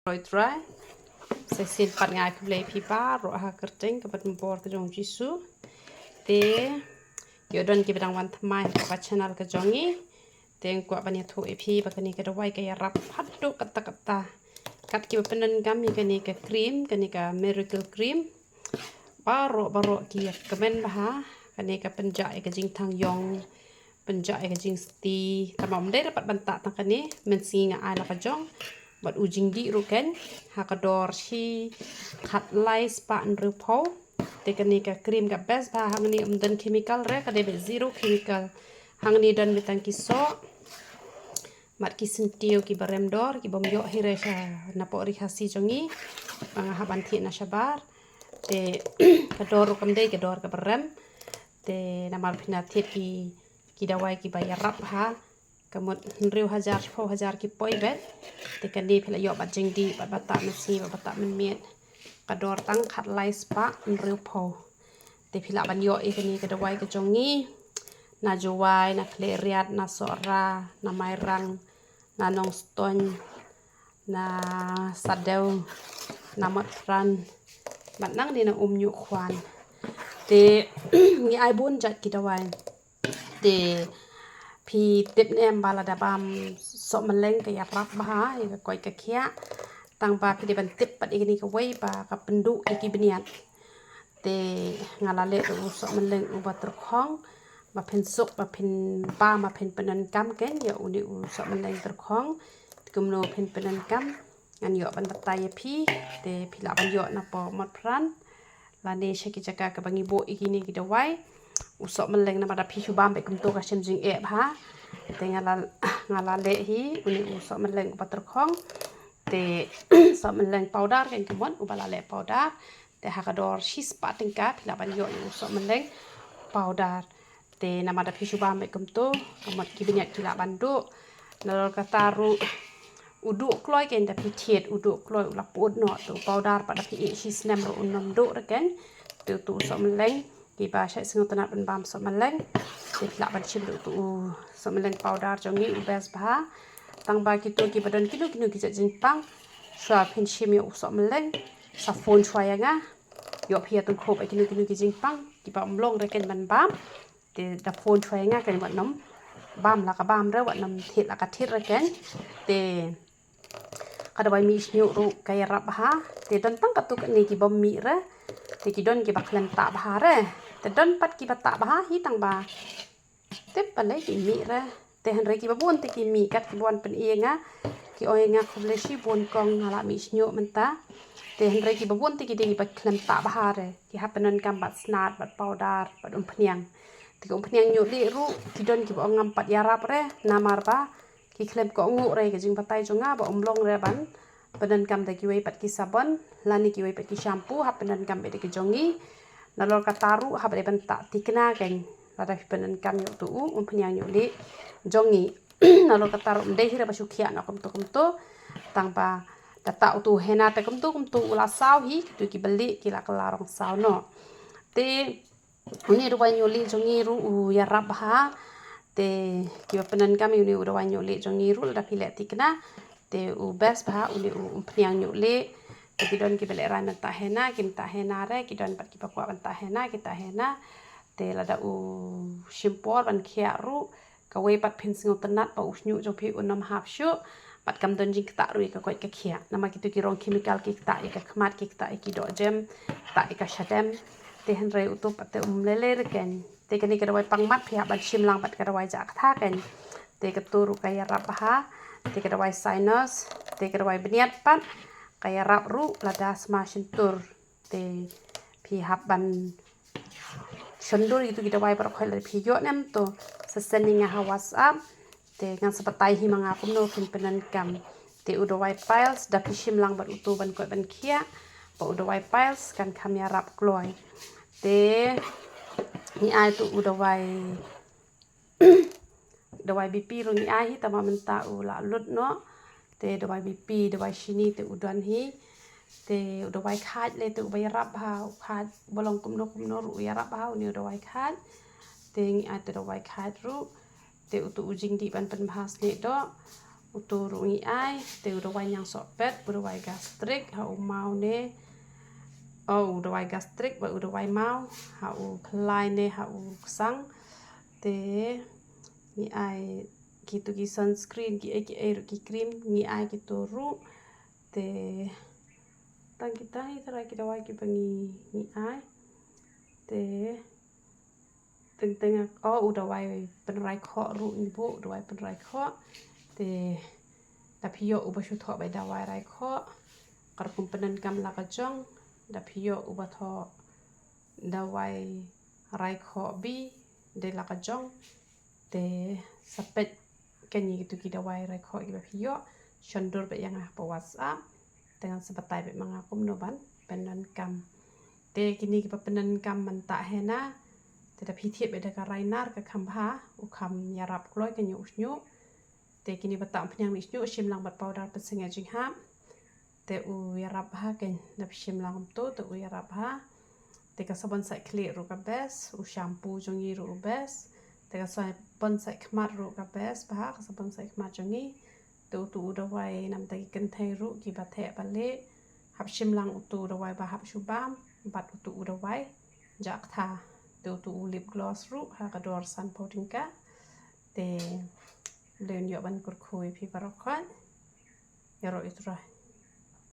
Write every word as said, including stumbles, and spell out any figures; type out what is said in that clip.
Roi trai. Sa shisien pat nga ai khublei phi baroh ha ka kyrteng kaba donbor ka jong u Jisu. Te ïoh don kiba dang wan thymmai ha ka channel ka jong ngi. Te nga kwah ban ïathuh ïa phi ba kane ka dawai ka ïarap haduh katta katta. Kat kiba pyndonkam ïa kane ka cream, kane ka miracle cream, baroh baroh ki ïa kmen bha. Kane ka pynjah ïa ka jingthang ïong, pynjah ïa ka jingsti. Tangba ym dei ruh pat ban tah tang kane, mynsngi nga ai la ka jong. Bad u jingdih ruh kan ha ka dor shi khatlai spah hynriewphew. Te kane ka cream ka best bha, hangne ym don chemical re, ka dei beit zero chemical. Hangne don beit tang ki soh bad ki syntiew kiba rem dor, ki bym ïoh hi re sha napoh ri Khasi jong ngi ba nga hap ban thied na shabar. Te ka dor ruh kam dei ka dor kaba rem. Te namar phi na thied ki, ki dawai kiba ïarap bha, ka mut hynriew hajar, shiphew hajar ki poi beit. Te kane phi la ïoh bad jingdih, bad ba tah mynsngi, bad ba tah mynmiet. Ka dor tang khatlai spah hynriewphew. Te phi lah ban ïoh ïa kane ka dawai ka jong ngi na Jowai, na Khliehriat, na Sohra, na Mairang, na Nongstoiñ, na Sadew, na Motphran, bad nangne na Umñiuhkhwan. Te ngi ai bun jait ki dawai. Te phi tip ne em ba lada bam sohmylleng ka ïarap bha ïa ka koit ka khiah. Tangba phi dei ban tip pat ïa kane kawei ba ka pynduh ïa ki bniat. Te nga la leh u sohmylleng uba tyrkhong, ba phin suk, ba phin bam, ba phin pyndonkam kan ïa une u sohmylleng tyrkhong. Te kumno phin pyndonkam, ngan ïoh ban batai ïa phi. Te phi lah ban ïoh napoh Motphran lane sha ki jaka kaba ngi buh ïa kine ki dawai. U sohmylleng namar da phi shu bam beit kumto ka shem jingeh bha. Te nga la, nga la leh hi une u sohmylleng uba tyrkhong. Te sohmylleng powder kan ka mut uba la leh powder. Te ha ka dor shispah tyngka phi lah ban ïoh ïa u sohmylleng powder. Te namar da phi shu bam beit kumto, ka mut ki bniat ki lah ban duh. Nalor kata ruh u duh kloi kan da phi thied u duh kloi u la pud noh, te u powder pat da phi ïeh shi snem ruh un ym duh re kan. Te uto u sohmylleng, kiba shait sngewtynnat ban bam sohmylleng, te phi lah ban shim da uto u sohmylleng powder jong ngi u best bha. Tangba kito kiba don kino kino ki jait jingpang, shuwa phin shim ïa u sohmylleng, sa phone shuwa ïa nga. Ïoh phi ïa tyngkhuh bad kino kino ki jingpang kiba ym long re kan ban bam. Te da phone shuwa ïa nga kan, wat nym bam la ka bam re, wat nym thied la ka thied re kan. Te ka dawai mih shñiuh ruh ka ïarap bha. Te don tang katto katne ki bym mih re. Te ki don kiba khlem tah bha re. Te don pat kiba tah bha hi, tangba tip balei ki mih re. Te hynrei kiba bun te ki mih, kat kiba wan pyni ïa nga, ki ong ïa nga khublei shibun kong, nga la mih shñiuh mynta. Te hynrei kiba bun te ki dei kiba khlem tah bha re, ki hap pyndonkam bad snat, bad powder, bad umphniang. Te ki umphniang ñiuhlieh ruh ki don kiba ong ngam pat ïarap re, namar ba ki khlem kohnguh re. Ka jingbatai jong nga ba ym long re ban pyndonkam da kiwei pat ki sabon lane kiwei pat ki shampoo, hap pyndonkam beit da ki jong ngi. Nalor kata ruh hap dei ban tah thikna kan, lada phi pyndonkam ïa uto u umphniang ñiuhlieh jong ngi. Nalor kata ruh ym dei hi re ba shu khiah noh kumto kumto. Tangba da tah uto u henna te kumto kumto u la saw hi, kito kiba lieh ki la kylla rong saw noh. Te une u dawai ñiuhlieh jong ngi ruh u ïarap bha. Te kiba pyndonkam ïa une u dawai ñiuhlieh jong ngi ruh, lada phi leh thikna, te u best bha une u umphniang ñiuhlieh. Te ki don kiba lehraiñ ban tah henna, kim tah henna re, ki don pat kiba kwah ban tah henna, ki tah henna. Te lada u shim por ban khiah ruh, kawei pat phin sngewtynnat ba u shñiuh jong phi un ym hap shuh, bad kam don jingktah ruh ïa ka koit ka khiah. Namar kito ki rong chemical ki ktah ïa ka khmat, ki ktah ïa ki dohjem, ktah ïa ka shadem. Te hynrei uto pat te um lei lei re kan. Te kane ka dawai pang mat phi hap ban shim lang bad ka dawai jah ktha kan. Te kato ruh ka ïarap bha. Te ka dawai sinus, te ka dawai bniat pat ka ïarap ruh lada sma shyntur. Te phi hap ban shon dur ïa kito ki dawai baroh khoit, lada phi ïoh ne em to sa send ïa nga ha WhatsApp. Te ngan sa batai hi ma nga kumno phin pyndonkam. Te u dawai piles da phi shim lang bad uto ban koit ban khiah, ba u dawai piles kan kham ïarap kloi. Te ngi ai to u dawai dawai BP ruh ngi ai hi, tangba mynta u la lut noh. Te dawai BP, dawai shini te u don hi. Te u dawai khait lei te uba ïarap bha, u khait ba long kumno kumno ruh u ïarap bha une u dawai khait. Te ngi ai te dawai khait ruh. Te uto u jingdih ban pynbha snieh doh. Utu ruh ngi ai, te u dawai ñiangsohpet, u dawai gastric ha u maw ne, oh, u dawai gastric bad u dawai maw ha u khlai ne ha u ksang. Te ngi ai kitu ki sunscreen, ki ei ki ei ruh, ki cream, ngi ai kitu ruh. Te tang kita hi trai ki dawai kiba ngi, ngi ai. Te teng teng, oh, u dawai pynrai khoh ruh ngi buh, u dawai pynrai khoh. Te da phi ïoh uba shu thoh ba dawai rai khoh, ka rukom pyndonkam la ka jong. Da phi ïoh uba thoh dawai rai khoh bi, dei la ka jong. Te sa peit kane kitu ki dawai rai khoh kiba phi ïoh, shon dur beit ïa nga ha WhatsApp. Te ngan sa batai beit ma nga kumno ban pyndonkam. Te kine kiba pyndonkam mynta hi na, te da phi thied beit da ka rai nar ka kham bha, u kham ïarap kloi kane u shñiuh. Te kine ba tam phniang ne shñiuh, shim lang bad powder pynsngewsih jinghap. Te u ïarap bha, kane da phi shim lang kumtu, te u ïarap bha. Te ka sabon sait khlieh ruh ka best, u shampoo jong ngi ruh u best. Te ka sabon sait khmat ruh ka best bha, ka sabon sait khmat jong ngi. Te utu u dawai namar ki kynthei ruh kiba theh ba lieh, hap shim lang utu u dawai ba hap shu bam bad utu u dawai jah ktha. Te utu u lip gloss ruh ha ka dor sanphew tyngka. Te U Blei un ïoh ban kyrkhu ïa phi baroh khoit. Ïaroh ïa u Trai.